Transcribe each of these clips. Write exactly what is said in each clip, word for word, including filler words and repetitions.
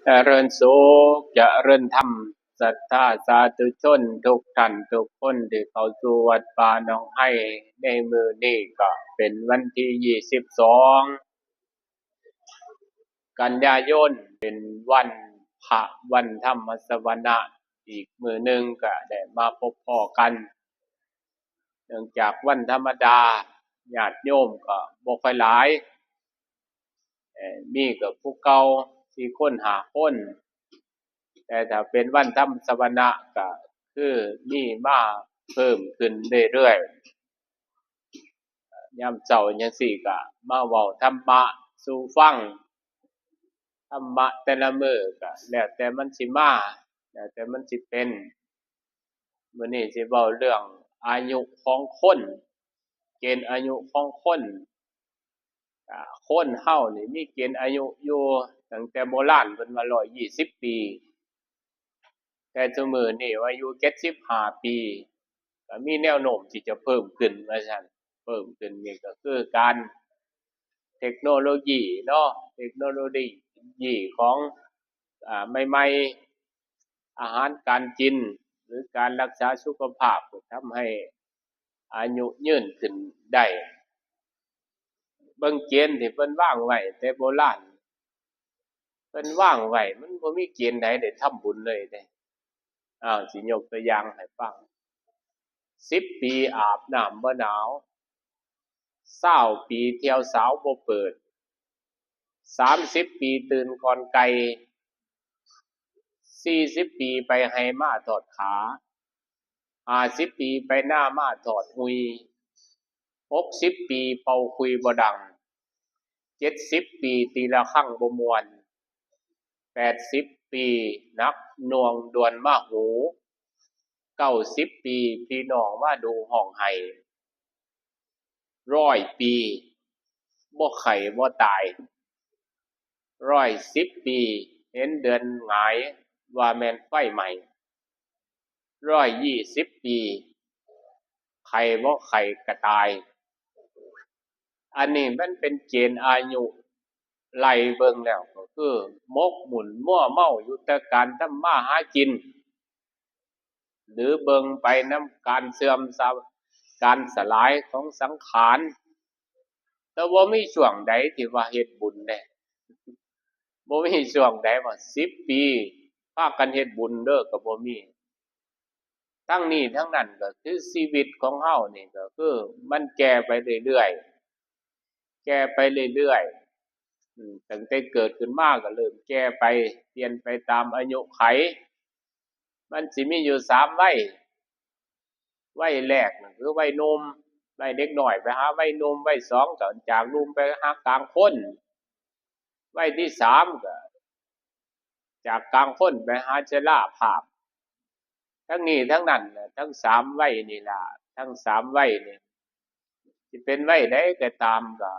เจริญสุข เจริญธรรม ศรัทธาสาธุชนทุกท่านทุกคนที่เข้าสู่วัดป่าหนองไฮ ในมื้อนี้ก็เป็นวันที่ยี่สิบสอง กันยายน เป็นวันพระ วันธรรมสวนะ อีกมื้อหนึ่งก็ได้มาพบพ้อกัน เนื่องจากวันธรรมดาญาติโยมก็บ่ค่อยหลาย เอ่อ มีก็ผู้เก่าสี่คนห้าคน แต่ถ้าเป็นวันธรรมสวนะก็คือมีมาเพิ่มขึ้นเรื่อยๆ ยามเช้าจั่งซี้ก็มาเว้าธรรมะสู่ฟัง ธรรมะแต่ละมื้อก็แล้วแต่มันสิมา แล้วแต่มันสิเป็น มื้อนี้สิเว้าเรื่องอายุของคน เกณฑ์อายุของคน อ่า คนเฮานี่มีเกณฑ์อายุอยู่ตั้งแต่โบราณ เพิ่นว่าร้อยยี่สิบปี แต่ซุมื้อนี้ว่าอายุเจ็ดสิบห้าปี ก็มีแนวโน้มที่จะเพิ่มขึ้นว่าซั่น เพิ่มขึ้นนี่ก็คือการเทคโนโลยีเนาะ เทคโนโลยีของ อ่า ใหม่ๆ อาหารการกิน หรือการรักษาสุขภาพ ก็ทำให้อายุยืนขึ้นได้ เบิ่งเกณฑ์ที่เพิ่นวางไว้แต่โบราณ เพิ่นวางไว้ มันบ่มีเกณฑ์ใดได้ทำบุญเลยเด้ อ้าว สิยกตัวอย่างให้ฟัง สิบปีอาบน้ำบ่หนาว ซาวปีเที่ยวสาวบ่เปิด สามสิบปีตื่นก่อนไก่ สี่สิบปีไปไฮ่มาทอดขา ห้าสิบปีไปนามาทอดหุย หกสิบปีเป่าขลุ่ยบ่ดัง เจ็ดสิบปีตีระฆังบ่ม่วน แปดสิบปีหนักหน่วงด่วนมาหู เก้าสิบปีพี่น้องมาดูฮ้องไห้ ร้อยปีบ่ไข้บ่ตาย ร้อยสิบปีเห็นเดือนหงายว่าแม่นไฟไหม้ ร้อยยี่สิบปีไข้บ่ไข้ก็ตาย อันนี้มันเป็นเกณฑ์อายุ ไล่เบิ่งแล้วก็คือหมกมุ่นมัวเมาอยู่แต่การทำมาหากิน หรือเบิ่งไปนำการเสื่อมสล- การสลายของสังขาร แต่บ่มีช่วงใดที่ว่าเฮ็ดบุญเด้ บ่มีช่วงใดว่าสิบปีพากันเฮ็ดบุญเด้อ ก็บ่มี ทั้งนี้ทั้งนั้นก็คือชีวิตของเฮานี่ก็คือมันแก่ไปเรื่อยๆ แก่ไปเรื่อยๆ อืม ตั้งแต่เกิดขึ้นมาก็เริ่มแก่ไป เปลี่ยนไปตามอายุไข มันสิมีอยู่สามวัย วัยแรกนั่นคือวัยหนุ่ม วัยเด็กน้อยไปหาวัยหนุ่ม วัยสองก็จากหนุ่มไปหากลางคน วัยที่สามก็จากกลางคนไปหาชราภาพ ทั้งนี้ทั้งนั้นน่ะ ทั้งสามวัยนี่ล่ะ ทั้งสามวัยนี่ สิเป็นวัยใดก็ตาม ก็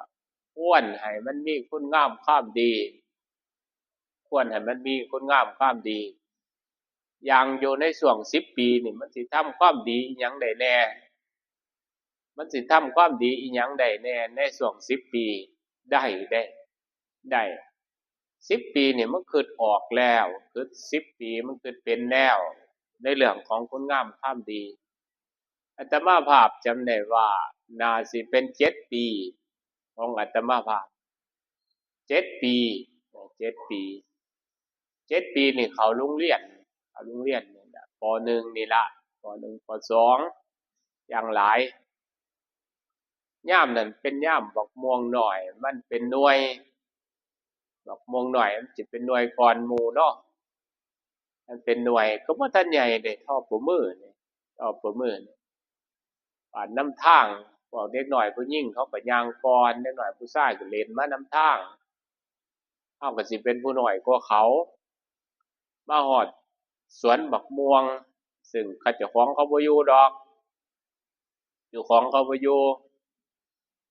ควรให้มันมีคุณงามความดี ควรให้มันมีคุณงามความดี อย่างอยู่ในช่วงสิบปีนี่ มันสิทำความดีอิหยังได้แน่ มันสิทำความดีอิหยังได้แน่ในช่วงสิบปี ได้ ได้ ได้ สิบปีนี่มันคิดออกแล้ว คิดสิบปีมันคิดเป็นแล้ว ในเรื่องของคุณงามความดี อาตมาภาพจำได้ว่าน่าสิเป็นเจ็ดปีของอาตมาภาพ เจ็ดปี เจ็ดปี เจ็ดปีนี่เข้าโรงเรียน เข้าโรงเรียนนี่ล่ะ ป.หนึ่ง นี่ล่ะ ป.หนึ่ง ป.สอง อย่างหลาย ยามนั้นเป็นยามบักม่วงน้อย มันเป็นหน่วย บักม่วงน้อยมันสิเป็นหน่วยก่อนหมู่เนาะ มันเป็นหน่วยก็บ่ทันใหญ่เด้ เท่าฝ่ามือนี่ เท่าฝ่ามือนี่ บาดนำทาง พวกเด็กน้อยผู้หญิงเขาก็ย่างก่อน เด็กน้อยผู้ชายก็เล่นมานำทาง เฮาก็สิเป็นผู้น้อยกว่าเขา มาฮอดสวนบักม่วง ซึ่งเขาเจ้าของเขาบ่อยู่ดอก เจ้าของเขาบ่อยู่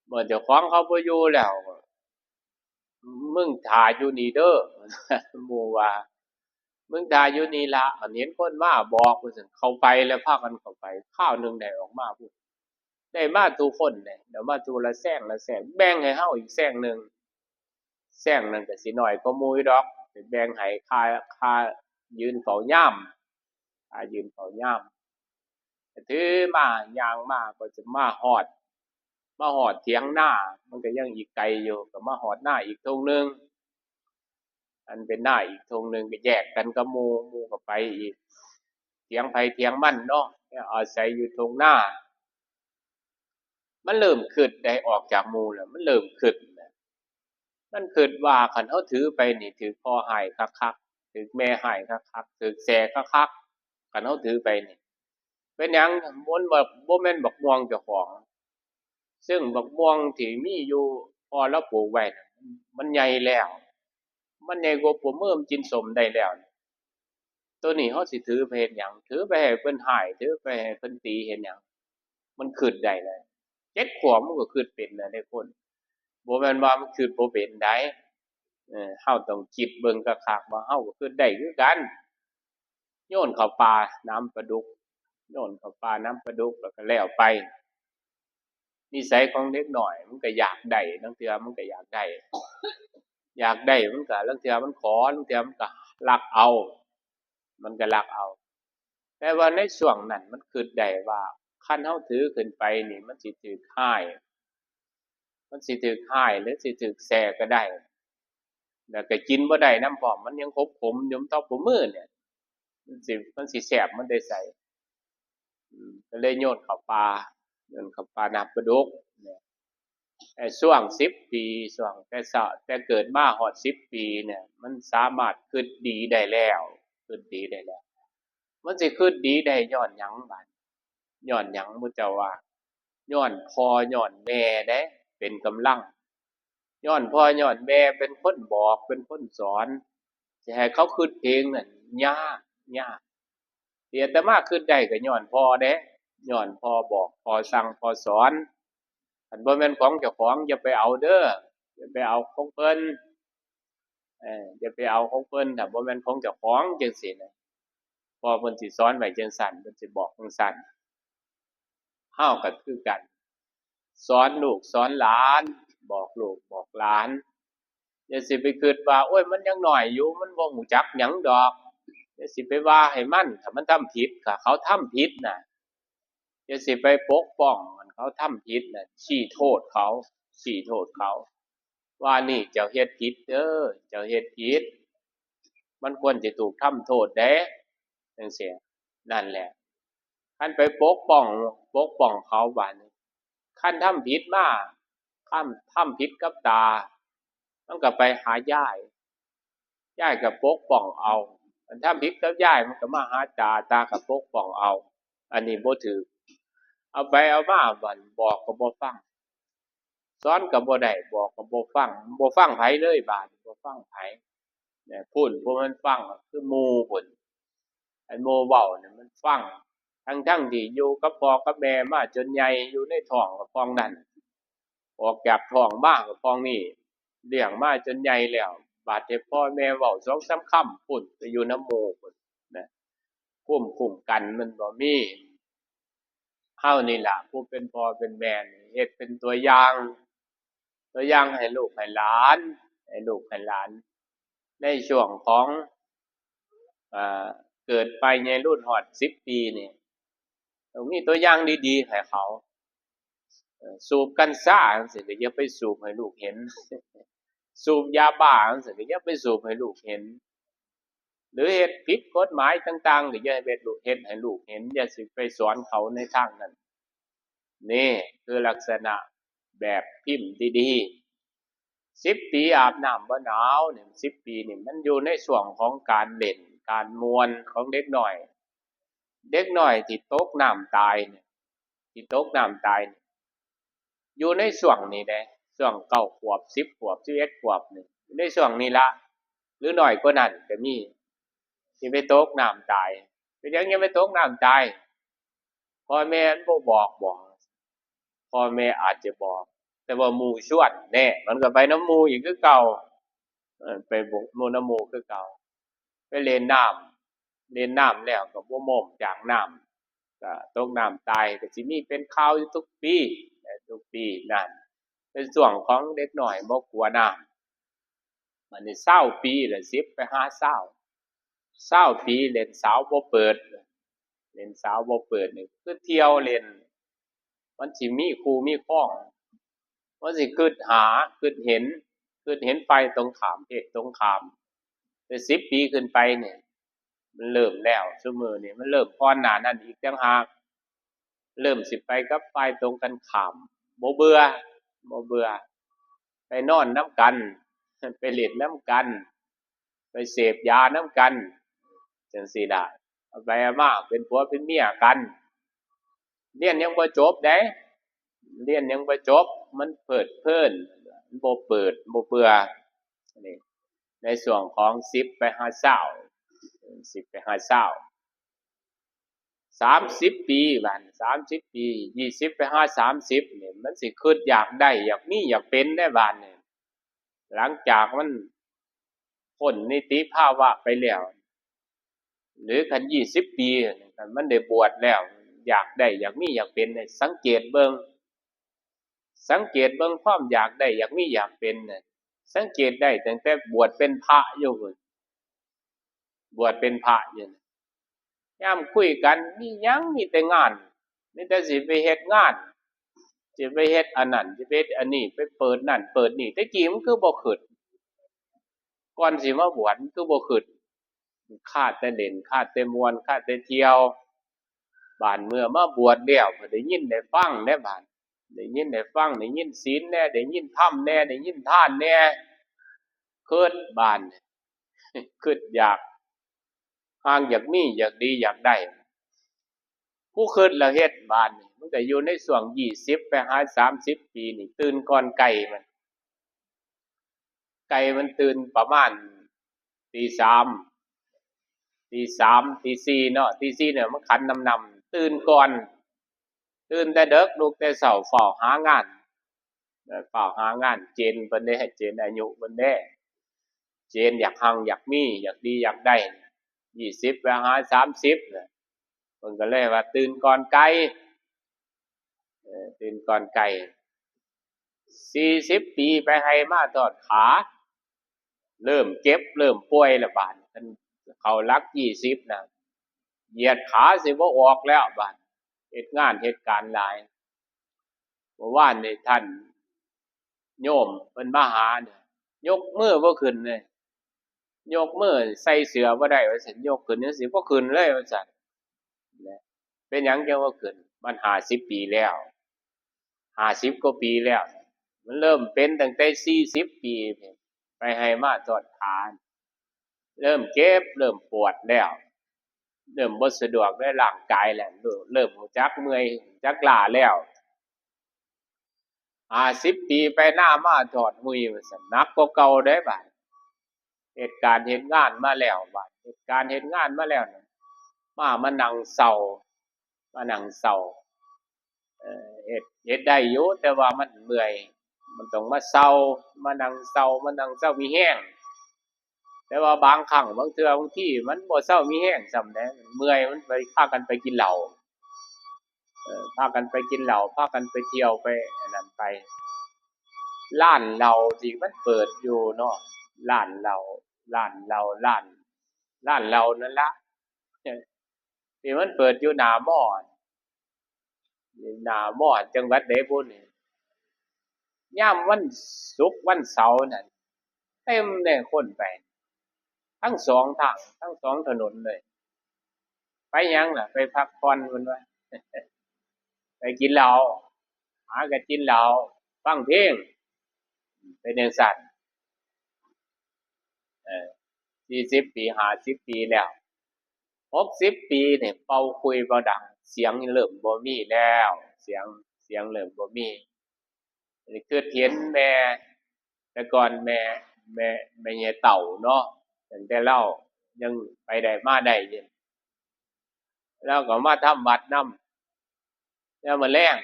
เมื่อเจ้าของเขาบ่อยู่แล้ว มึงถ่าอยู่นี่เด้อ หมู่ว่า มึงถ่าอยู่นี่ละ อันเห็นคนมาบอก ว่าซั่น เข้าไปแล้วพากันเข้าไป คราวหนึ่งได้ออกมาพุ้น ได้มาทุกคนเด้ ได้มาทุกละแซงละแซง แบ่งให้เฮาอีกแซงหนึ่ง แซงนั้นก็สิน้อยกว่าหมู่อยู่ดอก ไปแบ่งให้ค่า ค่ายืนเฝ้ายาม ค่ายืนเฝ้ายาม ถือมา ย่างมาก็จะมาฮอด มาฮอดเถียงนา มันก็ยังอีกไกลอยู่ ก็มาฮอดนาอีกท่งหนึ่ง อันเป็นนาอีกท่งหนึ่งก็แยกกันกับหมู่ หมู่ก็ไปอีก เถียงไผเถียงมันเนาะ อาศัยอยู่ท่งนา มันเริ่มคิดได้ออกจากหมู่แล้ว มันเริ่มคิดแล้ว มันคิดว่าคันเฮาถือไปนี่ ถือพ่อฮ้ายคักๆ ถือแม่ฮ้ายคักๆ ถือแซ่คักๆ คันเฮาถือไปนี่ เป็นหยัง มันบ่ บ่แม่นบักม่วงเจ้าของ ซึ่งบักม่วงที่มีอยู่ พ่อลาวปลูกไว้น่ะ มันใหญ่แล้ว มันใหญ่กว่าปมมือมันกินส้มได้แล้ว ตัวนี้เฮาสิถือไปเฮ็ดหยัง ถือไปให้เพิ่นฮ้าย ถือไปให้เพิ่นตีเฮ็ดหยัง มันคิดได้เลย เจ็ดขวบมันก็คิดเป็นแล้วเด้คน บ่แม่นว่ามันคิดบ่เป็นได๋ เออ เฮาต้องคิดเบิ่งคักๆ ว่าเฮาก็คิดได้คือกัน โยนเข้าป่าหนามปลาดุก โยนเข้าป่าหนามปลาดุกแล้วก็แล้วไป นิสัยของเด็กน้อยมันก็อยากได้ ลางเทื่อมันก็อยากได้ อยากได้มันก็ ลางเทื่อมันขอ ลางเทื่อมันก็ลักเอา มันก็ลักเอา แต่ว่าในช่วงนั้นมันคิดได้ว่า คันเฮาถือขึ้นไปนี่มันสิถูกฮ้าย มันสิถูกฮ้ายหรือสิถูกแซ่ก็ได้ แล้วก็กินบ่ได้นำพร้อม มันยังขมๆ อยู่ ต่อปมมือเนี่ย มันสิ มันสิแซ่บมันแต่ไส อืม ก็เลยโยนเข้าป่า โยนเข้าป่าหนามปลาดุกเนี่ย ไอ้ช่วงสิบปี ช่วงแต่เช้า แต่เกิดมาฮอดสิบปีเนี่ย มันสามารถคิดดีได้แล้ว คิดดีได้แล้ว มันสิคิดดีได้ย้อนหยังบาด ย้อนหยังหมู่เจ้าว่า ย้อนพ่อย้อนแม่เด้ เป็นกำลัง ย้อนพ่อย้อนแม่เป็นคนบอก เป็นคนสอน สิให้เขาคิดเองนั่นยาก ยาก ที่อาตมาคิดได้ก็ย้อนพ่อเด้ ย้อนพ่อบอก พ่อสั่ง พ่อสอน คันบ่แม่นของเจ้าของอย่าไปเอาเด้อ อย่าไปเอาของเพิ่น เออ อย่าไปเอาของเพิ่น ถ้าบ่แม่นของเจ้าของจั่งซี้นะ พ่อเพิ่นสิสอนไว้จั่งซั้น เพิ่นสิบอกจั่งซั้น เฮาก็คือกัน สอนลูกสอนหลาน บอกลูกบอกหลาน อย่าสิไปคิดว่า โอ้ย มันยังน้อยอยู่ มันบ่รู้จักหยังดอก อย่าสิไปว่าให้มัน ถ้ามันทำผิด ถ้าเขาทำผิดน่ะ อย่าสิไปปกป้องมัน เขาทำผิดน่ะ ชี้โทษเขา ชี้โทษเขา ว่านี่เจ้าเฮ็ดผิดเด้อ เจ้าเฮ็ดผิด มันควรสิถูกทำโทษเด้ จั่งซี้ นั่นแหละ คันไปปกป้อง ปกป้องเขาบาดนี้ คันทำผิดมา ทำ ทำผิดกับตา มันก็ไปหายาย ยายก็ปกป้องเอา คันทำผิดกับยายมันก็มาหาตา ตาก็ปกป้องเอา อันนี้บ่ถูก เอาไปเอามาบัดบอกก็บ่ฟัง สอนก็บ่ได้ บอกก็บ่ฟัง บ่ฟังไผเลยบาดนี้ บ่ฟังไผ เนี่ย พู้น ผู้มันฟังก็คือหมู่พู้น อันหมู่เว้าเนี่ยมันฟัง ทั้งๆ ที่อยู่กับพ่อกับแม่มาจนใหญ่ อยู่ในท้องก็ปองนั้น ออกจากท้องมาก็ปองนี้ เลี้ยงมาจนใหญ่แล้ว บาดเจ็บพ่อแม่เว้าสองสามคำ พู้น ไปอยู่นำหมู่พู้นนะ ภูมิคุ้มกันมันบ่มี เฮานี่ล่ะ ผู้เป็นพ่อเป็นแม่นี่ เฮ็ดเป็นตัวอย่าง ตัวอย่างให้ลูกให้หลาน ให้ลูกให้หลาน ในช่วงของ เอ่อ เกิดไปใหญ่รุ่นฮอดสิบปีนี่ ต้องมีตัวอย่างดีๆ ให้เขา เอ่อ สูบกัญชาจั่งซี้ก็อย่าไปสูบให้ลูกเห็น สูบยาบ้าจั่งซี้ก็อย่าไปสูบให้ลูกเห็น หรือเฮ็ดผิดกฎหมายต่างๆ ก็อย่าไปเฮ็ดให้ลูกเห็น อย่าสิไปสอนเขาในทางนั้น นี่คือลักษณะแบบพิมพ์ดีๆ สิบปีอาบน้ำบ่หนาวนี่ สิบปีนี่มันอยู่ในช่วงของการเล่น การม่วนของเด็กน้อย เด็กน้อยที่ตกน้ำตายนี่ ที่ตกน้ำตายนี่ อยู่ในช่วงนี้เด้ ช่วงเก้าขวบ สิบขวบ สิบเอ็ดขวบนี่ อยู่ในช่วงนี้ละ หรือน้อยกว่านั้นก็มี ที่ไปตกน้ำตาย เป็นหยังยังไปตกน้ำตาย พ่อแม่มันบ่บอกบ่ พ่อแม่อาจจะบอก แต่ว่าหมู่ชวนแน่ มันก็ไปนำหมู่อีกคือเก่า เออ ไปบก หมู่นำหมู่คือเก่า ไปเล่นน้ำ เล่นน้ำแล้วก็บ่ม้มจากน้ำ ก็ตกน้ำตาย ก็สิมีเป็นข่าวอยู่ทุกปี ทุกปีนั่น เป็นช่วงของเด็กน้อยบ่กลัวน้ำ บัดนี้ซาวปีละ สิบไปหาซาว ซาวปีเล่นสาวบ่เปิด เล่นสาวบ่เปิดนี่คือเที่ยวเล่น มันสิมีคู่มีครอง มันสิคิดหา คิดเห็น คิดเห็นฝ่ายตรงข้าม เพศตรงข้าม แต่สิบปีขึ้นไปเนี่ย มันเริ่มแล้ว ซุมื้อนี่มันเริ่มก่อนหน้านั้นอีกต่างหาก เริ่มสิไปกับฝ่ายตรงกันข้าม บ่เบื่อ บ่เบื่อ ไปนอนนำกัน ไปเล่นนำกัน ไปเสพยานำกัน จั่งซี้ล่ะ เอาไปเอามาเป็นผัวเป็นเมียกัน เรียนยังบ่จบเด้ เรียนยังบ่จบ มันเพลิดเพลิน มันบ่เปิด บ่เบื่อ นี่ ในช่วงของสิบไปหาซาว สิบไปหาซาว สามสิบปี บาดนี้ สามสิบปี ยี่สิบไปหาสามสิบนี่ มันสิคิดอยากได้ อยากมี อยากเป็นได้ บาดนี้ หลังจากมันพ้นนิติภาวะไปแล้ว หรือคันยี่สิบปี คันมันได้บวชแล้ว อยากได้ อยากมี อยากเป็นเนี่ย สังเกตเบิ่ง สังเกตเบิ่งความอยากได้ อยากมี อยากเป็นเนี่ย สังเกตได้ตั้งแต่บวชเป็นพระอยู่พู้น บวชเป็นพระอยู่น่ะ ยามคุยกันมีหยัง มีแต่งาน มีแต่สิไปเฮ็ดงาน สิไปเฮ็ดอันนั้น สิไปเฮ็ดอันนี้ ไปเปิดนั่นเปิดนี่ แต่กี้มันคือบ่คิด ก่อนสิมาบวชมันคือบ่คิด คาแต่เล่น คาแต่ม่วน คาแต่เที่ยว บาดเมื่อมาบวชแล้ว ก็ได้ยินได้ฟังแหน่บาด ได้ยินได้ฟัง ได้ยินศีลแหน่ ได้ยินธรรมแหน่ ได้ยินทานแหน่ คิดบาด คิดอยาก ห่างอยากมี อยากดี อยากได้ ผู้คิดแล้วเฮ็ด บาดนี้ มันก็อยู่ในช่วงยี่สิบไปหาสามสิบปีนี่ ตื่นก่อนไก่มัน ไก่มันตื่นประมาณตีสาม ตีสาม ตีสี่เนาะ ตีสี่เนี่ยมันขันนำๆ ตื่นก่อน ตื่นแต่ดึก ลุกแต่เช้า ฟ้าวหางาน ฟ้าวหางาน เจนเพิ่นเด้ เจนอายุเพิ่นเด้ เจนอยากห่างอยากมี อยากดี อยากได้ ยี่สิบไปหาสามสิบน่ะ เพิ่นก็เลยว่าตื่นก่อนไก่ เออ ตื่นก่อนไก่ สี่สิบปีไปไฮ่มาทอดขา เริ่มเจ็บ เริ่มป่วยแล้วบาด คันเข้าหลักยี่สิบน่ะ เหยียดขาสิบ่ออกแล้วบาด เฮ็ดงานเฮ็ดการหลาย เมื่อวานนี่ท่านโยมเพิ่นมาหาเนี่ย ยกมือบ่ขึ้นเลย ยกมือใส่เสื้อบ่ได้ว่าซั่น ยกขึ้นจั่งซี้บ่ขึ้นเลยว่าซั่น นะ เป็นหยังจั่งบ่ขึ้น มันห้าสิบปีแล้ว ห้าสิบกว่าปีแล้ว มันเริ่มเป็นตั้งแต่สี่สิบปี ไปไฮ่มาทอดขา เริ่มเจ็บ เริ่มปวดแล้ว เริ่มบ่สะดวกในร่างกายแล้ว เริ่ม เริ่มรู้จักเมื่อย รู้จักล้าแล้ว ห้าสิบปีไปนามาทอดฮุ่ยว่าซั่น หนักกว่าเก่าเด้บาด เฮ็ดการเฮ็ดงานมาแล้วบาด เฮ็ดการเฮ็ดงานมาแล้วนั่น มา มานั่งเซา มานั่งเซา เอ่อ เฮ็ด เฮ็ดได้อยู่ แต่ว่ามันเมื่อย มันต้องมาเซา มานั่งเซา มานั่งเซามีแฮง แต่ว่าบางครั้งบางเทื่อบางทีมันบ่เซามีแฮงส่ำเด้ เมื่อยมันไปพากันไปกินเหล้า เออ พากันไปกินเหล้า พากันไปเที่ยวไปอันนั้นไป ร้านเหล้าที่มันเปิดอยู่เนาะ ร้านเหล้า ร้านเหล้า ร้าน ร้านเหล้านั่นละ ที่มันเปิดอยู่หน้ามอ หน้ามอจังหวัดใดบุนี่ ยามวันศุกร์วันเสาร์นั่น เต็มเลยคนไป ทั้งสองทาง ทั้งสองถนนเลย ไปหยังล่ะ ไปพักผ่อนเพิ่นว่า ไปกินเหล้า หาก็กินเหล้า ฟังเพลง เป็นจั่งซั้น เออ สี่สิบปี ห้าสิบปีแล้ว หกสิบปีนี่เป่าขลุ่ยเป่าดัง เสียงเริ่มบ่มีแล้ว เสียง เสียงเริ่มบ่มี นี่คือเห็นแม่ แต่ก่อนแม่ แม่ แม่ใหญ่เฒ่าเนาะ ตั้งแต่ลาวยังไปได้มาได้อยู่ ลาวก็มาทำวัดนำ ยามมื้อแลง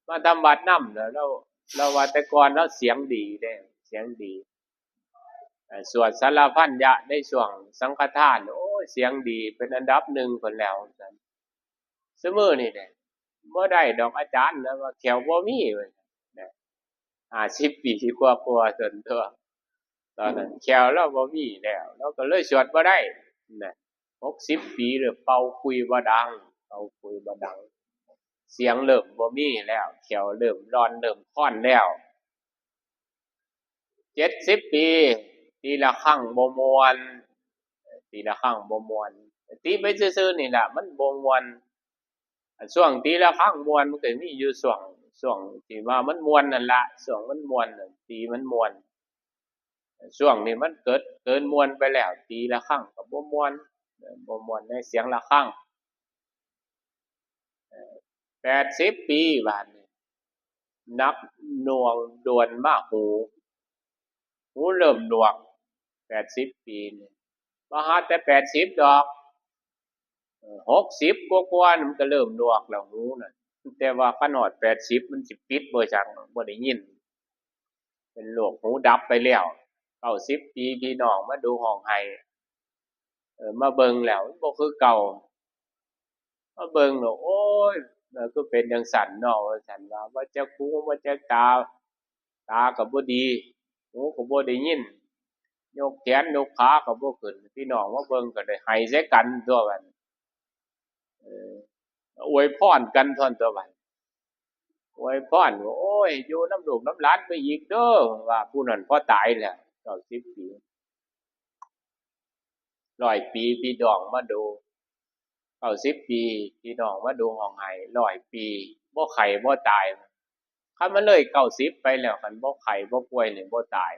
มาทำวัดนำ แล้วลาว ลาวว่าแต่ก่อนลาวเสียงดีเด้ เสียงดี เอ่อ สวดสารพัญญะในช่วงสังฆทาน โอ้ย เสียงดี เป็นอันดับหนึ่งพุ้นแล้ว ซั่น ซุมื้อนี่เนี่ย บ่ได้ดอกอาจารย์นะ ว่าแข้วบ่มี ว่าซั่นนะ ห้าสิบปีกว่าๆ ซั่นตั่ว ตอนนั้นแข้วลาวบ่มีแล้ว ลาวก็เลยสวดบ่ได้นะ หกสิบปีเลยเป่าขลุ่ยบ่ดัง เป่าขลุ่ยบ่ดัง เสียงเริ่มบ่มีแล้ว แข้วเริ่มร่อนเริ่มคลอนแล้ว เจ็ดสิบปี ตีระฆังบ่ม่วน ตีระฆังบ่ม่วน ตีไปซื่อๆนี่ล่ะ มันบ่ม่วน ช่วงตีระฆังม่วนมันก็มีอยู่ช่วง ช่วงที่ว่ามันม่วนนั่นล่ะ ช่วงมันม่วนน่ะ ตีมันม่วน ช่วงนี้มันเกิด เกินม่วนไปแล้ว ตีระฆังก็บ่ม่วน บ่ม่วนในเสียงระฆัง แปดสิบปีบาดนี้ หนักหน่วงด่วนมาหู หูเริ่มหนวก แปดสิบปีนี่ บ่หาแต่แปดสิบดอก เอ่อ หกสิบกว่าๆนี่มันก็เริ่มหนวกแล้วหูน่ะ แต่ว่าคันฮอดแปดสิบมันสิปิดบ่จัก บ่ได้ยิน เป็นโรคหูดับไปแล้ว เก้าสิบปี พี่น้องมาดูฮ้องไห้ เออ มาเบิ่งแล้วมันบ่คือเก่า มาเบิ่งแล้ว โอ้ย มันคือเป็นจั่งซั้นเนาะ ว่าซั่นว่า บ่จักหู บ่จักตา ตาก็บ่ดี หูก็บ่ได้ยิน ยกแขนยกขาก็บ่ขึ้น พี่น้องมาเบิ่งก็ได้ไห้ใส่กันตั๊วบัด เออ อวยพรกันตั๊วบัด อวยพรว่า โอ้ย อยู่นำลูกนำหลานไปอีกเด้อ ว่าผู้นั้นพอตายแล้ว เก้าสิบปี ร้อยปี พี่น้องมาดู เก้าสิบปี พี่น้องมาดูฮ้องไห้ ร้อยปี บ่ไข้บ่ตาย คันมันเลยเก้าสิบไปแล้ว คันบ่ไข้บ่ป่วยนี่บ่ตาย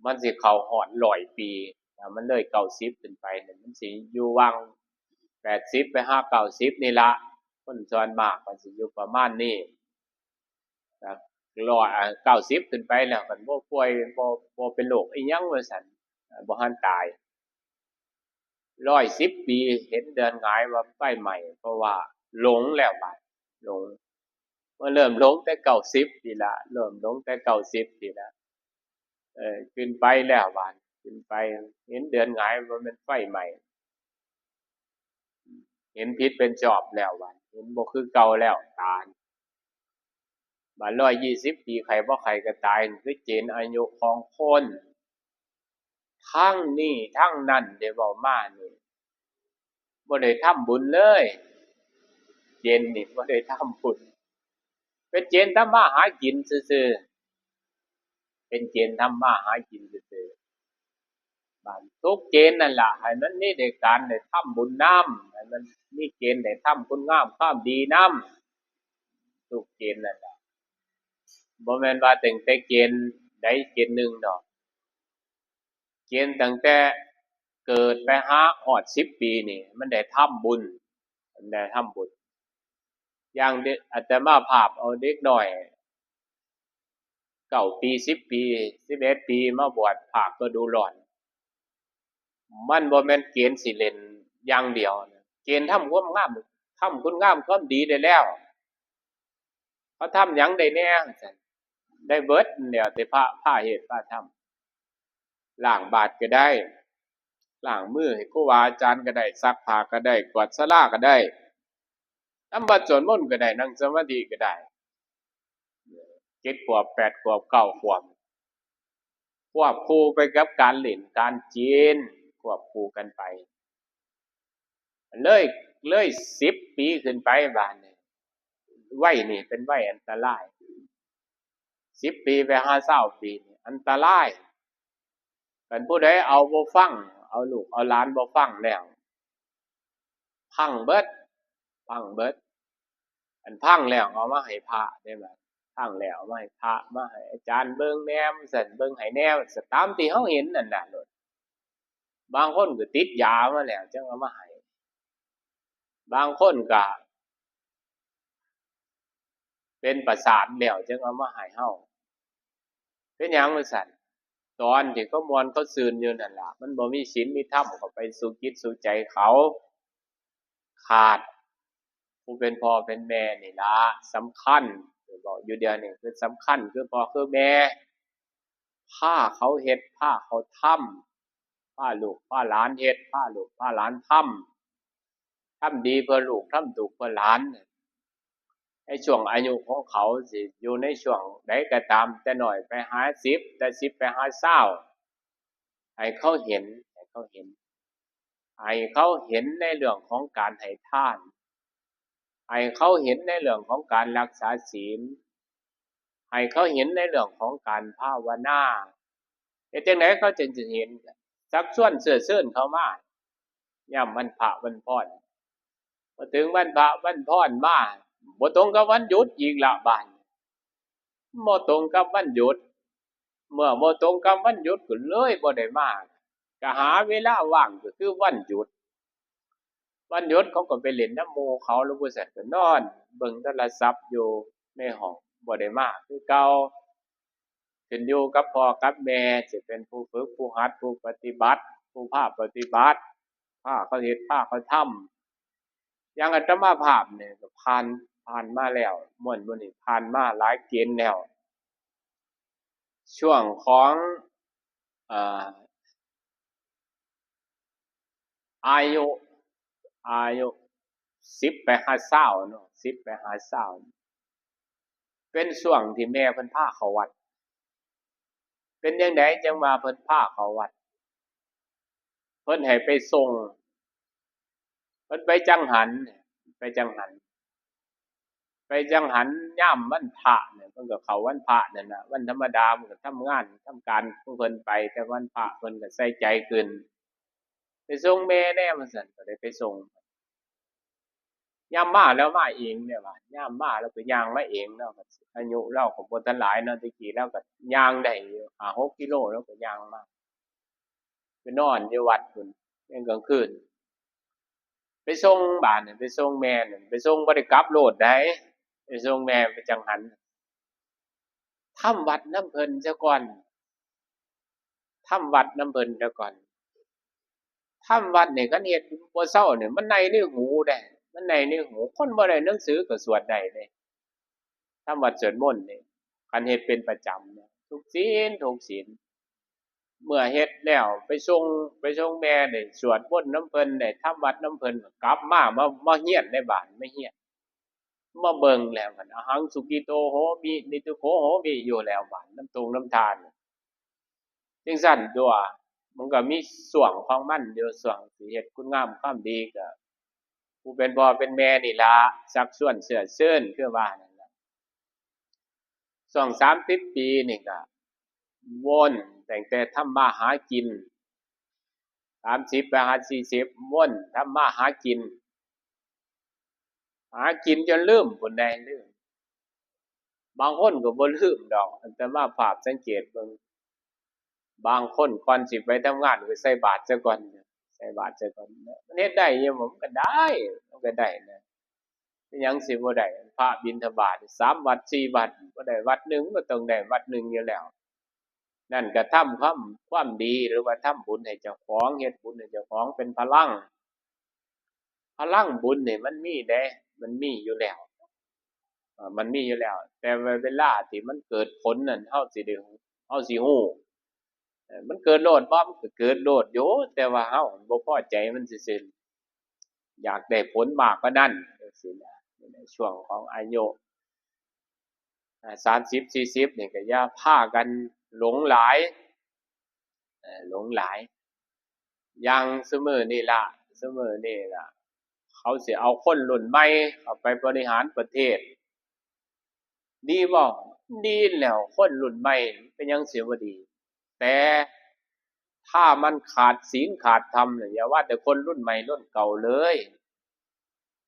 มันสิเข้าฮอดร้อยปี ถ้ามันเลยเก้าสิบขึ้นไปนี่ มันสิอยู่หว่างแปดสิบไปหาเก้าสิบนี่ล่ะ คนส่วนมากมันสิอยู่ประมาณนี้ ก็ร้อย อ่า เก้าสิบขึ้นไปแล้ว คันบ่ป่วย บ่ บ่เป็นโรคอิหยังว่าซั่น อ่า บ่ทันตาย ร้อยสิบปี เห็นเดือนหงายว่าไฟไหม้ เพราะว่าหลงแล้วบาด หลง มันเริ่มหลงแต่เก้าสิบปีละ เริ่มหลงแต่เก้าสิบปีละ เออ ขึ้นไปแล้วบาด ขึ้นไป เห็นเดือนหงายว่ามันไฟไหม้ เห็นผิดเป็นชอบแล้วบาด เห็นบ่คือเก่าแล้ว ตา บาดร้อยยี่สิบปี ไข้บ่ไข้ก็ตาย นี่คือเกณฑ์อายุของคน ทั้งนี้ทั้งนั้นที่เว้ามานี่ บ่ได้ทำบุญเลย เกณฑ์นี่บ่ได้ทำบุญ เป็นเกณฑ์ทำมาหากินซื่อๆ เป็นเกณฑ์ทำมาหากินซื่อๆ บาดทุกเกณฑ์นั่นล่ะ ให้มันมีได้การได้ทำบุญนำ ให้มันมีเกณฑ์ได้ทำคุณงามความดีนำ ทุกเกณฑ์นั่นล่ะ บ่แม่นว่าตั้งแต่เกณฑ์ใดเกณฑ์หนึ่งดอก เกณฑ์ตั้งแต่เกิดไปหาฮอดสิบปีนี่ มันได้ทำบุญ มันได้ทำบุญ อย่างเด็ก อาตมาภาพเอาเด็กน้อย เก้าปี สิบปี สิบเอ็ดปี มาบวชภาคฤดูร้อน มันบ่แม่นเกณฑ์สิเล่นอย่างเดียวนะ เกณฑ์ทำความงาม ทำคุณงามความดีได้แล้ว เขาทำหยังได้แหน่ ได้เบิดแล้วแต่พระ พาเฮ็ดพาทำ ล้างบาตรก็ได้ ล้างมือให้ครูบาอาจารย์ก็ได้ ซักผ้าก็ได้ กวาดศาลาก็ได้ ทำวัดสวดมนต์ก็ได้ นั่งสมาธิก็ได้ เจ็ดขวบ แปดขวบ เก้าขวบ ควบคู่ไปกับการเล่นการกิน ควบคู่กันไป เลย เลยสิบปีขึ้นไปบาดนี้ วัยนี่เป็นวัยอันตราย สิบปีไปหาซาวปีนี่อันตราย คันผู้ใดเอาบ่ฟัง เอาลูกเอาหลานบ่ฟังแล้ว พังเบิด พังเบิด อันพังแล้วเอามาให้พระได้บัด พังแล้วเอามาให้พระ มาให้อาจารย์เบิ่งแหน่ ว่าซั่น เบิ่งให้แหน่ ว่าซั่น ตามที่เฮาเห็นนั่นน่ะโลด บางคนก็ติดยามาแล้วจั่งเอามาให้ บางคนก็เป็นประสาทแล้วจั่งเอามาให้เฮา เป็นหยังว่าซั่น ตอนที่เขาม่วนเขาซื่นอยู่นั่นล่ะ มันบ่มีศีลมีธรรมเข้าไปสู่จิตสู่ใจเขา ขาดผู้เป็นพ่อเป็นแม่นี่ล่ะสำคัญ บอกอยู่เดี๋ยวนี้คือสำคัญคือพ่อคือแม่ พาเขาเฮ็ด พาเขาทำ พาลูกพาหลานเฮ็ด พาลูกพาหลานทำ ทำดีเพื่อลูก ทำถูกเพื่อหลาน ในช่วงอายุของเขาสิอยู่ในช่วงใดก็ตาม แต่น้อยไปหาสิบ แต่สิบไปหาซาว ให้เขาเห็น ให้เขาเห็น ให้เขาเห็นในเรื่องของการให้ทาน ให้เขาเห็นในเรื่องของการรักษาศีล ให้เขาเห็นในเรื่องของการภาวนา เฮ็ดจั่งใดเขาจึงสิเห็น ชักชวนเชื้อเชิญเขามา ยามวันพระวันพร พอถึงวันพระวันพรมา บ่ตรงกับวันหยุดอีกละบาด บ่ตรงกับวันหยุด เมื่อบ่ตรงกับวันหยุดก็เลยบ่ได้มา ก็หาเวลาว่างก็คือวันหยุด วันหยุดเขาก็ไปเล่นนำหมู่เขา หรือบ่ซั้นก็นอนเบิ่งโทรศัพท์อยู่ในห้อง บ่ได้มาคือเก่า ขึ้นอยู่กับพ่อกับแม่ สิเป็นผู้ฝึก ผู้หัด ผู้ปฏิบัติ ผู้พาปฏิบัติ พาเขาเฮ็ด พาเขาทำ อย่างอาตมาภาพนี่ก็ผ่าน ผ่านมาแล้ว ม่วนหมู่นี่ผ่านมาหลายเกณฑ์แล้ว ช่วงของ เอ่อ อายุ อายุสิบไปหาซาวเนาะ สิบไปหาซาว เป็นช่วงที่แม่เพิ่นพาเข้าวัด เป็นจั่งใดจั่งว่าเพิ่นพาเข้าวัด เพิ่นให้ไปส่ง เพิ่นไปจังหัน ไปจังหัน ไปจังหันยามวันพระเนี่ย เพิ่นก็เข้าวันพระนั่นน่ะ วันธรรมดาเพิ่นก็ทำงานทำการของเพิ่นไป แต่วันพระเพิ่นก็ใส่ใจขึ้น ไปส่งแม่แน่ว่าซั่น ก็ได้ไปส่ง ยามมาลาวมาเองเด้บาด ยามมาลาวก็ย่างมาเอง ลาวก็อายุลาวก็บ่ทันหลายเนาะ แต่กี้ลาวก็ย่างได้อยู่ ห้าหกกิโล ลาวก็ย่างมา ไปนอนอยู่วัดพุ้น แม่นกลางคืน ไปส่งบาดนี่ ไปส่งแม่นั่น ไปส่งบ่ได้กลับโลดได๋ ไปส่งแม่ไปจังหัน ทำวัดนำเพิ่นซะก่อน ทำวัดนำเพิ่นซะก่อน ทำวัดนี่คันเฮ็ดบ่เซานี่ มันในในหูเด้ มันในในหู คนบ่ได้หนังสือก็สวดได้เด้ ทำวัดสวดมนต์นี่ คันเฮ็ดเป็นประจำเนี่ย ทุกศีล ทุกศีล เมื่อเฮ็ดแล้วไปส่ง ไปส่งแม่ ได้สวดมนต์นำเพิ่น ได้ทำวัดนำเพิ่น กลับมา มา มาเฮียนในบ้าน มาเฮียน มาเบิ่งแล้วกัน อหังสุกิโตโหมิ นิทุโขโหมิ อยู่แล้วบาด นำตรงนำทาน จั่งซั้นตั่ว มันก็มีช่วงของมันอยู่ ช่วงสิเฮ็ดคุณงามความดีก็ ผู้เป็นพ่อเป็นแม่นี่ล่ะ ชักชวนเชื้อเชิญ คือว่านั่นล่ะ ช่วงสามสิบปีนี่ก็วนตั้งแต่ทำมาหากิน สามสิบไปหาสี่สิบ วนทำมาหากิน หากินจนลืมพุ้นได๋ ลืม บางคนก็บ่ลืมดอก อาตมาภาพสังเกตเบิ่ง บางคนก่อนสิไปทำงานก็ใส่บาตรซะก่อน ใส่บาตรซะก่อน มันเฮ็ดได้อยู่บ่ มันก็ได้ มันก็ได้นะ เป็นหยังสิบ่ได้ พระบิณฑบาตสามวัดสี่วัด บ่ได้วัดหนึ่ง มันก็ต้องได้วัดหนึ่งอยู่แล้ว นั่นก็ทำความ ความดี หรือว่าทำบุญให้เจ้าของ เฮ็ดบุญให้เจ้าของเป็นพลัง พลังบุญนี่มันมีเด้ มันมีอยู่แล้ว เอ่อ มันมีอยู่แล้ว แต่ว่าเวลาที่มันเกิดผลนั่น เฮาสิได้ เฮาสิฮู้ เอ่อ มันเกิดโลดบ่ มันก็เกิดโลดอยู่ แต่ว่าเฮาบ่พอใจมันซื่อๆ อยากได้ผลมากกว่านั้น จั่งซี้นะ ในช่วงของอายุ อ่า สามสิบ สี่สิบ นี่ก็อย่าพากันหลงหลาย เอ่อ หลงหลาย อย่างซุมื้อนี่ล่ะ ซุมื้อนี่ล่ะ เขาสิเอาคนรุ่นใหม่เข้าไปบริหารประเทศ ดีบ่ ดีแล้ว คนรุ่นใหม่เป็นหยังสิบ่ดี แต่ถ้ามันขาดศีลขาดธรรมเนี่ย อย่าว่าแต่คนรุ่นใหม่รุ่นเก่าเลย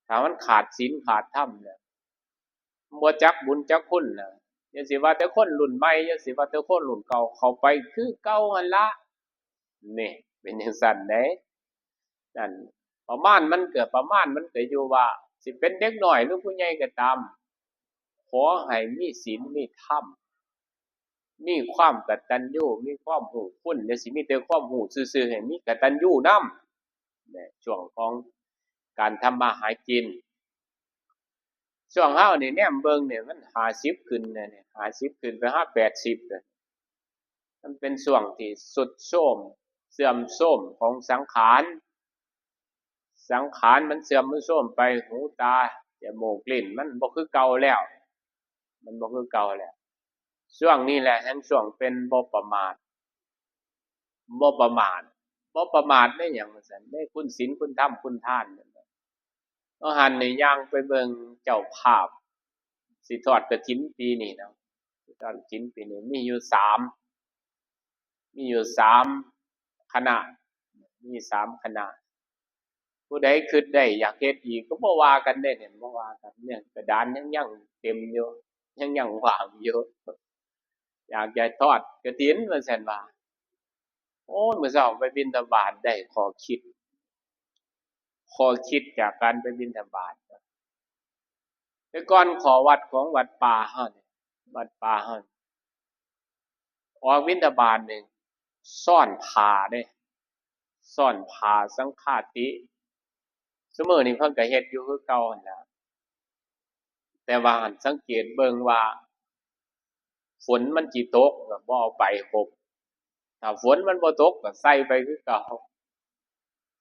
ถ้ามันขาดศีลขาดธรรมเนี่ย บ่จักบุญจักคุณนะ อย่าสิว่าแต่คนรุ่นใหม่ อย่าสิว่าแต่คนรุ่นเก่า เข้าไปคือเก่าหั่นละ นี่ เป็นจั่งซั้นเด้ นั่น ประมาณมันก็ ประมาณมันก็อยู่ว่า สิเป็นเด็กน้อยหรือผู้ใหญ่ก็ตาม ขอให้มีศีลมีธรรม มีความกตัญญู มีความรู้คุณ อย่าสิมีแต่ความรู้ซื่อๆ ให้มีกตัญญูนำ เนี่ย ช่วงของการทำมาหากิน ช่วงเฮานี่แนมเบิ่งเนี่ย มันห้าสิบขึ้นเนี่ย ห้าสิบขึ้นไปหาแปดสิบเนี่ย มันเป็นช่วงที่ทรุดโทรม เสื่อมโทรมของสังขาร สังขารมันเสื่อมมันโทรมไป หูตา จ จมูก ลิ้น มันบ่คือเก่าแล้ว มันบ่คือเก่าแล้ว ช่วงนี้แหละแฮ่งช่วงเป็นบ่ประมาท บ่ประมาท บ่ประมาทในหยังว่าซั่น ในคุณศีล คุณธรรม คุณทานนั่นแหละ ว่าหั่นนี่ย่างไปเบิ่งเจ้าภาพ สิทอดกฐินปีนี้เนาะ สิทอดกฐินปีนี้ มีอยู่สาม มีอยู่สามคณะ มีสามคณะ ผู้ใดคิดได้อยากเฮ็ดอีกก็บ่ว่ากันเด้เนี่ย บ่ว่ากัน เนี่ยกระดานยัง ยังเต็มอยู่ ยัง ยังว่างอยู่ อยากจะทอดกฐินว่าซั่นว่า โอ้ย มื้อเช้าไปบิณฑบาตได้ข้อคิด ข้อคิดจากการไปบิณฑบาต แต่ก่อนข้อวัดของวัดป่าเฮานี่ วัดป่าเฮานี่ ออกบิณฑบาตนี่ ซ้อนผ้าเด้ ซ้อนผ้าสังฆาติ ซุมื้อนี้เพิ่นก็เฮ็ดอยู่คือเก่าหั่นล่ะ แต่ว่าหั่นสังเกตเบิ่งว่า ฝนมันสิตกก็บ่เอาไปห่ม ถ้าฝนมันบ่ตกก็ใส่ไปคือเก่า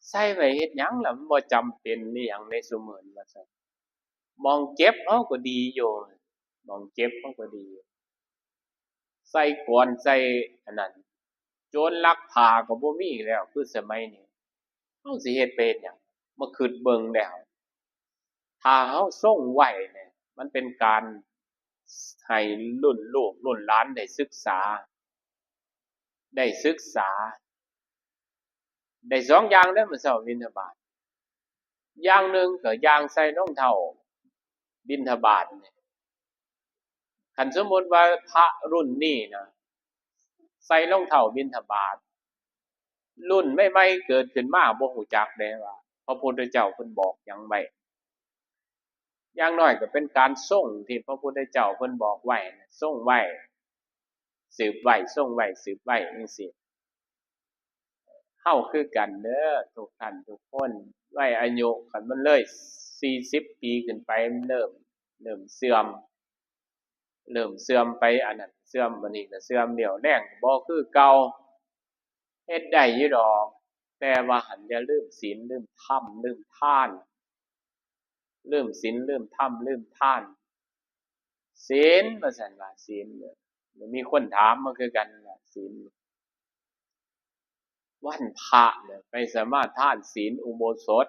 ใส่ไว้เฮ็ดหยังล่ะ มันบ่จำเป็นอิหยังในซุมื้อนี้ว่าซั่น หม่องเก็บเฮาก็ดีอยู่ หม่องเก็บเฮาก็ดีอยู่ ใส่กลอนใส่อันนั้น โจรลักผ้าก็บ่มีแล้ว คือสมัยนี้ เฮาสิเฮ็ดไปเฮ็ดหยัง มาคิดเบิ่งแล้ว ถ้าเฮาทรงไว้เนี่ย มันเป็นการให้รุ่นลูกรุ่นหลานได้ศึกษา ได้ศึกษา ได้สองอย่างเด้อ มื้อเช้าบิณฑบาต อย่างหนึ่งก็ย่างใส่รองเท้าบิณฑบาตเนี่ย คันสมมุติว่าพระรุ่นนี้นะ ใส่รองเท้าบิณฑบาต รุ่นใหม่ๆเกิดขึ้นมาบ่ฮู้จักเด้ว่า พระพุทธเจ้าเพิ่นบอกหยังไว้ อย่างน้อยก็เป็นการทรงที่พระพุทธเจ้าเพิ่นบอกไว้นะ ทรงไว้ สืบไว้ ทรงไว้ สืบไว้จั่งซี้ เฮาคือกันเด้อ ทุกท่านทุกคน วัยอายุคันมันเลยสี่สิบปีขึ้นไป มันเริ่ม เริ่มเสื่อม เริ่มเสื่อมไป อันนั้นเสื่อม อันนี้ก็เสื่อม เรี่ยวแรงก็บ่คือเก่า เฮ็ดได้อยู่ดอก แต่ว่าหั้นอย่าลืมศีล ลืมธรรม ลืมทาน ลืมศีล ลืมธรรม ลืมทาน ศีล ว่าซั่นว่า ศีลเนี่ย มีคนถามมาคือกันว่า ศีล วันพระเนี่ยไปสมาทานศีลอุโบสถ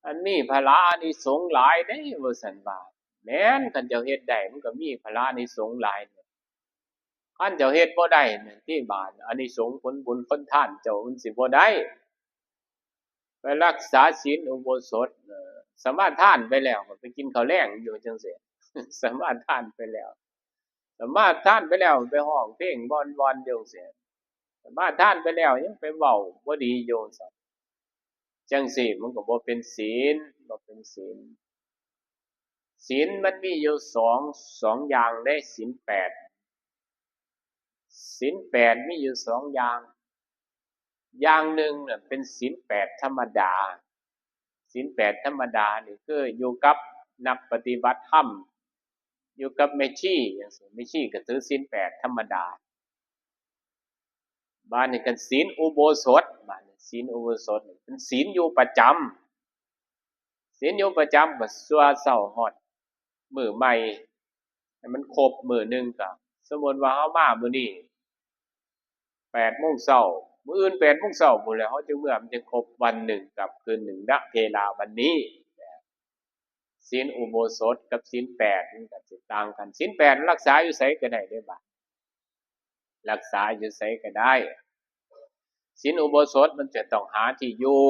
อันมีผลาอานิสงส์หลายเด้ ว่าซั่นว่า แม่น คันเจ้าเฮ็ดได้มันก็มีผลาอานิสงส์หลาย คันเจ้าเฮ็ดบ่ได้นั่นติ บาดอานิสงส์ผลบุญผลทานเจ้ามันสิบ่ได้ ไปรักษาศีลอุโบสถ เอ่อ สมาทานไปแล้วก็ไปกินข้าวแลงอยู่จั่งซี้ สมาทานไปแล้ว สมาทานไปแล้วไปฮ้องเพลงม่วนๆอยู่จั่งซี้ สมาทานไปแล้วยังไปเว้าบ่ดีอยู่จั่งซี้ จั่งซี้มันก็บ่เป็นศีล บ่เป็นศีล ศีลมันมีอยู่สอง สองอย่างเด้ ศีลแปด ศีลแปดมีอยู่สองอย่าง อย่างหนึ่งน่ะเป็นศีลแปดธรรมดา ศีลแปดธรรมดานี่คืออยู่กับนักปฏิบัติธรรม อยู่กับแม่ชีจั่งซี้ แม่ชีก็ถือศีลแปดธรรมดา บาดนี้คันศีลอุโบสถ บาดนี้ศีลอุโบสถนี่เป็นศีลอยู่ประจำ ศีลอยู่ประจำก็สั่วเช้าฮอดมื้อใหม่ ให้มันครบมื้อหนึ่งก็ สมมุติว่าเฮามามื้อนี้แปดโมงเช้า มื้ออื่นแปดโมงเช้าพู้นแหละ เฮาจึงเมือ มันจึงครบวันหนึ่งกับคืนหนึ่ง ณ เวลาวันนี้ ศีลอุโบสถกับศีลแปดมันก็สิต่างกัน ศีลแปดรักษาอยู่ไสก็ได้เด้บาด รักษาอยู่ไสก็ได้ ศีลอุโบสถมันจะต้องหาที่อยู่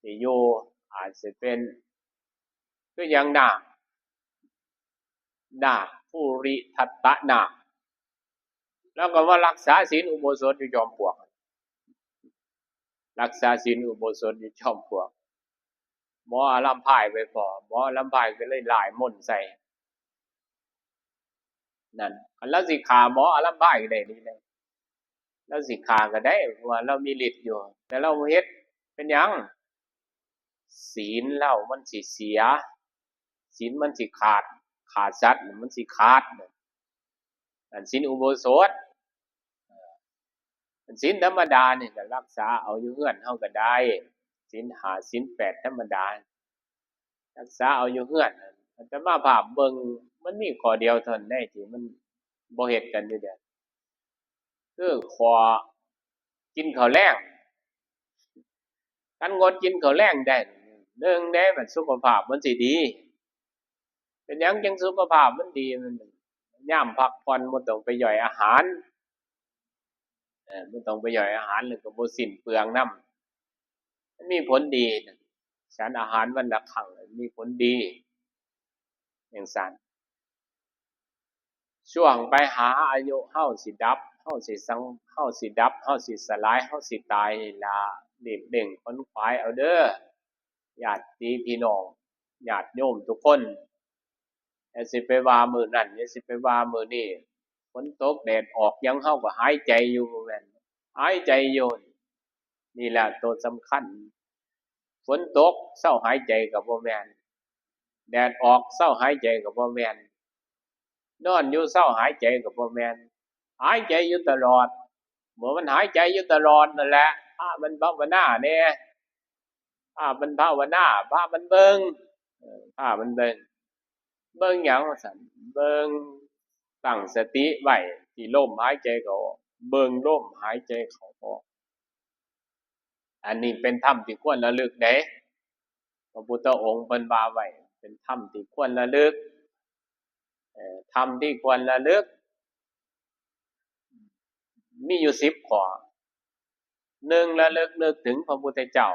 ที่อยู่อาจสิเป็น คืออย่างนาค นาค ภูริทัตตนาค ลาวก็มารักษาศีลอุโบสถอยู่จอมปลวก รักษาศีลอุโบสถอยู่จอมปลวก หมออารัมพายไปพ้อ หมออารัมพายก็เลยล่ายมนต์ใส่ นั่น คันลาวสิฆ่าหมออารัมพายก็ได้นี่แหละ ลาวสิฆ่าก็ได้ เพราะว่าลาวมีฤทธิ์อยู่ แต่ลาวบ่เฮ็ด เป็นหยัง ศีลลาวมันสิเสีย ศีลมันสิขาด ฆ่าสัตว์มันสิขาด อันศีลอุโบสถ อันศีลธรรมดานี่ก็รักษาเอาอยู่เฮือนเฮาก็ได้ ศีลห้า ศีลแปดธรรมดา รักษาเอาอยู่เฮือน อาตมาภาพเบิ่ง มันมีข้อเดียวเท่านั้นที่มันบ่เฮ็ดกันอยู่เดี๋ยว คือข้อกินข้าวแลง คันงดกินข้าวแลงได้ หนึ่งเด้ มันสุขภาพมันสิดี เป็นหยังจังสุขภาพมันดี มันยามพักผ่อนบ่ต้องไปย่อยอาหาร เอ่อ บ่ต้องไปย่อยอาหาร แล้วก็บ่สิ้นเปลืองนำ มันมีผลดี ฉันอาหารวันละครั้ง มีผลดี จังซั้น ช่วงไปหาอายุเฮาสิดับ เฮาสิสัง เฮาสิดับ เฮาสิสลาย เฮาสิตายนี่ล่ะ รีบเร่งขนขวายเอาเด้อ ญาติพี่น้อง ญาติโยมทุกคน อย่าสิไปว่ามื้อนั้น อย่าสิไปว่ามื้อนี้ ฝนตกแดดออกหยัง เฮาก็หายใจอยู่ บ่แม่น หายใจอยู่ นี่แหละตัวสำคัญ ฝนตกเซาหายใจก็บ่แม่น แดดออกเซาหายใจก็บ่แม่น นอนอยู่เซาหายใจก็บ่แม่น หายใจอยู่ตลอด เมื่อมันหายใจอยู่ตลอดนั่นแหละ พามันภาวนาแหน่ พามันภาวนา พามันเบิ่ง เออ พามันเบิ่ง เบิ่งหยังว่าซั่น เบิ่ง ตั้งสติไว้ที่ลมหายใจเข้าออก เบิ่งลมหายใจเข้าออก อันนี้เป็นธรรมที่ควรระลึกเด้ พระพุทธองค์เพิ่นว่าไว้ เป็นธรรมที่ควรระลึก เอ่อ ธรรมที่ควรระลึก มีอยู่สิบข้อ หนึ่ง ระลึกนึกถึงพระพุทธเจ้า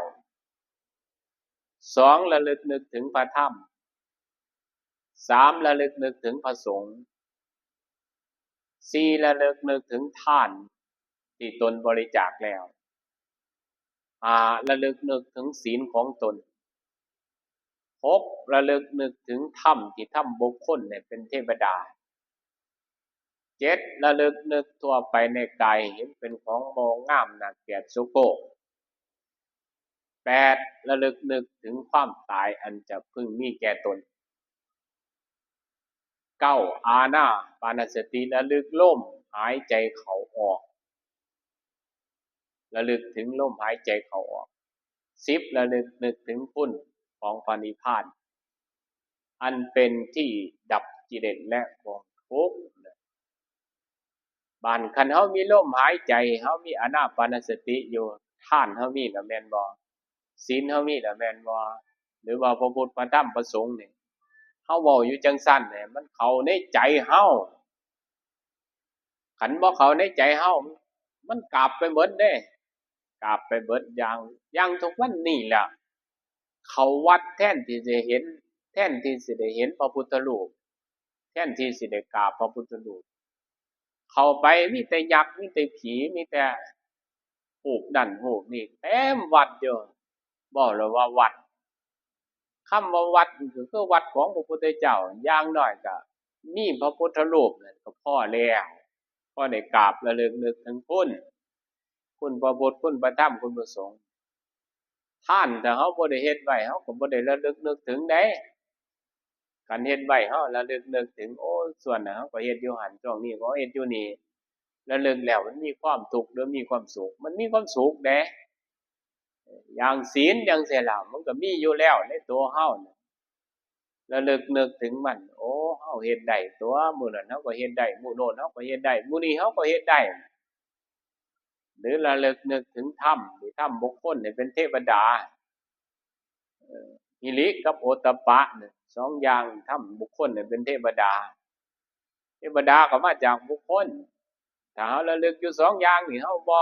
สอง ระลึกนึกถึงพระธรรม สาม ระลึกนึกถึงพระสงฆ์ สี่ ระลึกนึกถึงทานที่ตนบริจาคแล้ว ห้า ระลึกนึกถึงศีลของตน หก ระลึกนึกถึงธรรมที่ทำบุคคลให้เป็นเทวดา เจ็ด ระลึกนึกทั่วไปในกายเห็นเป็นของบ่งามน่าเกลียดโสโครก แปด ระลึกนึกถึงความตายอันจะพึงมีแก่ตน เก้า อานาปานสติ ระลึกลมหายใจเข้าออก ระลึกถึงลมหายใจเข้าออก สิบ ระลึกนึกถึงคุณของพระนิพพาน อันเป็นที่ดับกิเลสและความทุกข์ บาดคันเฮามีลมหายใจ เฮามีอานาปานสติอยู่ ทานเฮามีแล้วแม่นบ่ ศีลเฮามีแล้วแม่นบ่ หรือว่าพระพุทธ พระธรรม พระสงฆ์นี่ เฮาเว้าอยู่จังซั่นนี่ มันเข้าในใจเฮา คันบ่เข้าในใจเฮา มันกาบไปเบิดเด้ กาบไปเบิด อย่าง อย่างทุกวันนี้แหละ เข้าวัดแทนที่จะเห็น แทนที่สิได้เห็นพระพุทธรูป แทนที่สิได้กราบพระพุทธรูป เข้าไปมีแต่ยักษ์ มีแต่ผี มีแต่รูปนั่นรูปนี่เต็มวัดอยู่ เว้าแล้วว่าวัด คำว่าวัดนี่ก็คือวัดของพระพุทธเจ้า อย่างน้อยก็มีพระพุทธรูปนั่นก็พอแล้ว พอได้กราบระลึกนึกถึงคุณ คุณพระพุทธ คุณพระธรรม คุณพระสงฆ์ ทานถ้าเฮาบ่ได้เฮ็ดไว้ เฮาก็บ่ได้ระลึกนึกถึงเด้ คันเฮ็ดไว้ เฮาระลึกนึกถึง โอ้ ส่วนนั้นเฮาก็เฮ็ดอยู่หั่น ช่วงนี้ก็เฮ็ดอยู่นี่ ระลึกแล้วมันมีความทุกข์หรือมีความสุข มันมีความสุขเด้ อย่างศีลจั่งซี้ล่ะ มันก็มีอยู่แล้วในตัวเฮาน่ะ ระลึกนึกถึงมัน โอ้ เฮาเฮ็ดได้ตั๊ว มื้อนั้นเฮาก็เฮ็ดได้ มื้อโน้นเฮาก็เฮ็ดได้ มื้อนี้เฮาก็เฮ็ดได้ หรือระลึกนึกถึงธรรม ที่ทำบุคคลให้เป็นเทวดา เอ่อ หิริกับโอตตัปปะเนี่ย สองอย่างทำบุคคลให้เป็นเทวดา เทวดาก็มาจากบุคคล ถ้าเฮาระลึกอยู่สองอย่างนี่ เฮาบ่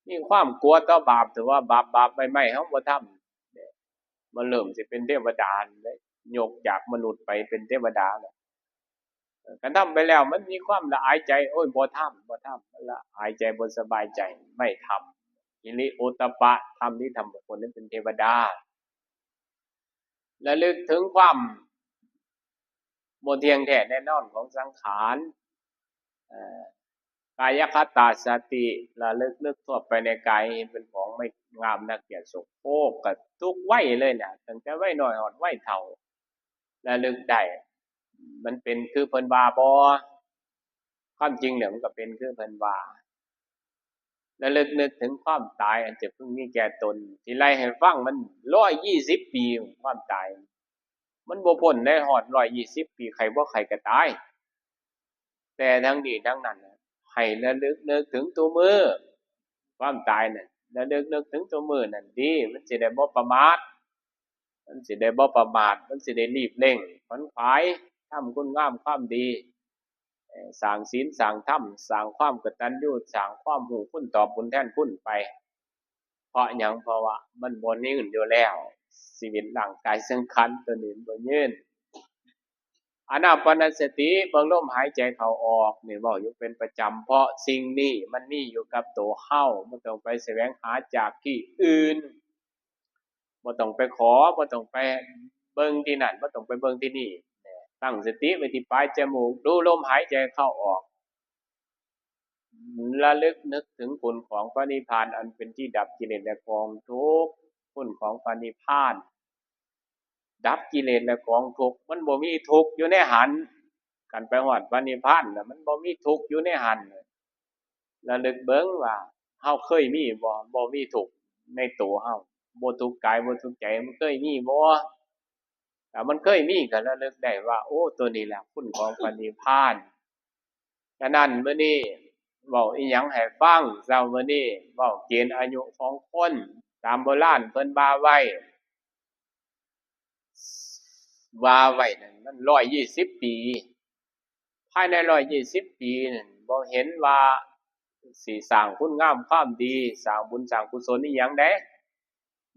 มีความกลัวต่อบาป ถือว่าบาป บาปใหม่ๆ เฮาบ่ทำ มันเริ่มสิเป็นเทวดาเลย ยกจากมนุษย์ไปเป็นเทวดาแล้ว เอ่อ คันทำไปแล้วมันมีความละอายใจ โอ้ย บ่ทำ บ่ทำ มันละอายใจ บ่สบายใจ ไม่ทำ หิริโอตตัปปะ ธรรมที่ทำบุคคลนั้นเป็นเทวดา ระลึกถึงความบ่เที่ยงแท้แน่นอนของสังขาร เอ่อ กายคตาสติ ระลึกนึกทั่วไปในกายเห็นเป็นของไม่งามน่าเกลียดโสโครก ก็ทุกวัยเลยนะ ตั้งแต่วัยน้อยฮอดวัยเฒ่า ระลึกได้ มันเป็นคือเพิ่นว่าบ่ ความจริงแล้วมันก็เป็นคือเพิ่นว่า ระลึกนึกถึงความตายอันจะพึงมีแก่ตน ที่ไล่ให้ฟังมันร้อยยี่สิบปี ความตาย มันบ่พ้นได้ฮอดร้อยยี่สิบปี ไข้บ่ไข้ก็ตาย แต่ทั้งนี้ทั้งนั้นน่ะ ให้ระลึกนึกถึงตัวมื้อความตายน่ะ ระลึกนึกถึงตัวมื้อนั่นดี มันสิได้บ่ประมาท มันสิได้บ่ประมาท มันสิได้รีบเร่งขวนขวายทำคุณงามความดี เอ่อ สร้างศีล สร้างธรรม สร้างความกตัญญู สร้างความรู้คุณตอบบุญแทนคุณไป เพราะหยัง เพราะว่ามันบ่ยืนอยู่แล้ว ชีวิตร่างกายสังขารตัวนี้บ่ยืน อานาปานสติ เบิ่งลมหายใจเข้าออก นี่เว้าอยู่เป็นประจำ เพราะสิ่งนี้มันมีอยู่กับตัวเฮา บ่ต้องไปแสวงหาจากที่อื่น บ่ต้องไปขอ บ่ต้องไปเบิ่งที่นั่น บ่ต้องไปเบิ่งที่นี่ ตั้งสติไว้ที่ปลายจมูก ดูลมหายใจเข้าออก ระลึกนึกถึงคุณของพระนิพพาน อันเป็นที่ดับกิเลสและกองทุกข์ คุณของพระนิพพาน ดับกิเลสและกองทุกข์ มันบ่มีทุกข์อยู่ในหั้น คันไปฮอดพระนิพพานน่ะ มันบ่มีทุกข์อยู่ในหั้น ระลึกเบิ่งว่าเฮาเคยมีบ่ บ่มีทุกข์ในตัวเฮา บ่ทุกข์กาย บ่ทุกข์ใจ มันเคยมีบ่ ถ้ามันเคยมีก็ระลึกได้ว่า โอ้ ตัวนี้แหละคุณของพระนิพพาน ฉะนั้นมื้อนี้เว้าอิหยังให้ฟัง เช้ามื้อนี้เว้าเกณฑ์อายุของคน ตามโบราณเพิ่นว่าไว้ ว่าไว้นั่นมันร้อยยี่สิบปี ภายในร้อยยี่สิบปีนั่น บ่เห็นว่าสิสร้างคุณงามความดี สร้างบุญสร้างกุศลอิหยังใด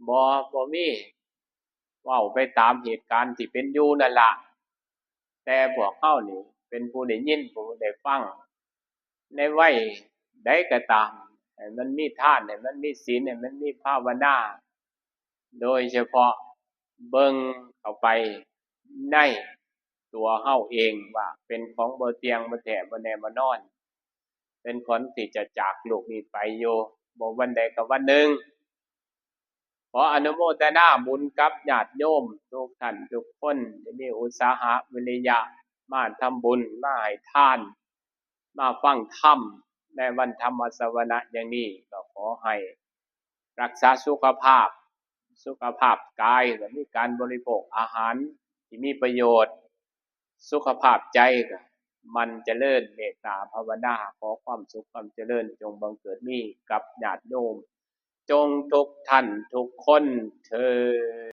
บ่ บ่มี เว้าไปตามเหตุการณ์ที่เป็นอยู่นั่นล่ะ แต่พวกเฮานี่เป็นผู้ได้ยิน ผู้ได้ฟัง ในวัยใดก็ตาม ให้มันมีทาน ให้มันมีศีล ให้มันมีภาวนา โดยเฉพาะเบิ่งเข้าไปในตัวเฮาเองว่าเป็นของบ่เที่ยง บ่แท้ บ่แน่ บ่นอน เป็นของที่จะจากโลกนี้ไปอยู่ บ่วันใดก็วันหนึ่ง ขออนุโมทนาบุญกับญาติโยมทุกท่านทุกคนที่มีอุตสาหะวิริยะมาทำบุญ มาให้ทาน มาฟังธรรมในวันธรรมสวนะอย่างนี้ ก็ขอให้รักษาสุขภาพ สุขภาพกายก็มีการบริโภคอาหารที่มีประโยชน์ สุขภาพใจก็หมั่นเจริญเมตตาภาวนา ขอความสุขความเจริญจงบังเกิดมีกับญาติโยม จงทุกท่านทุกคนเทอญ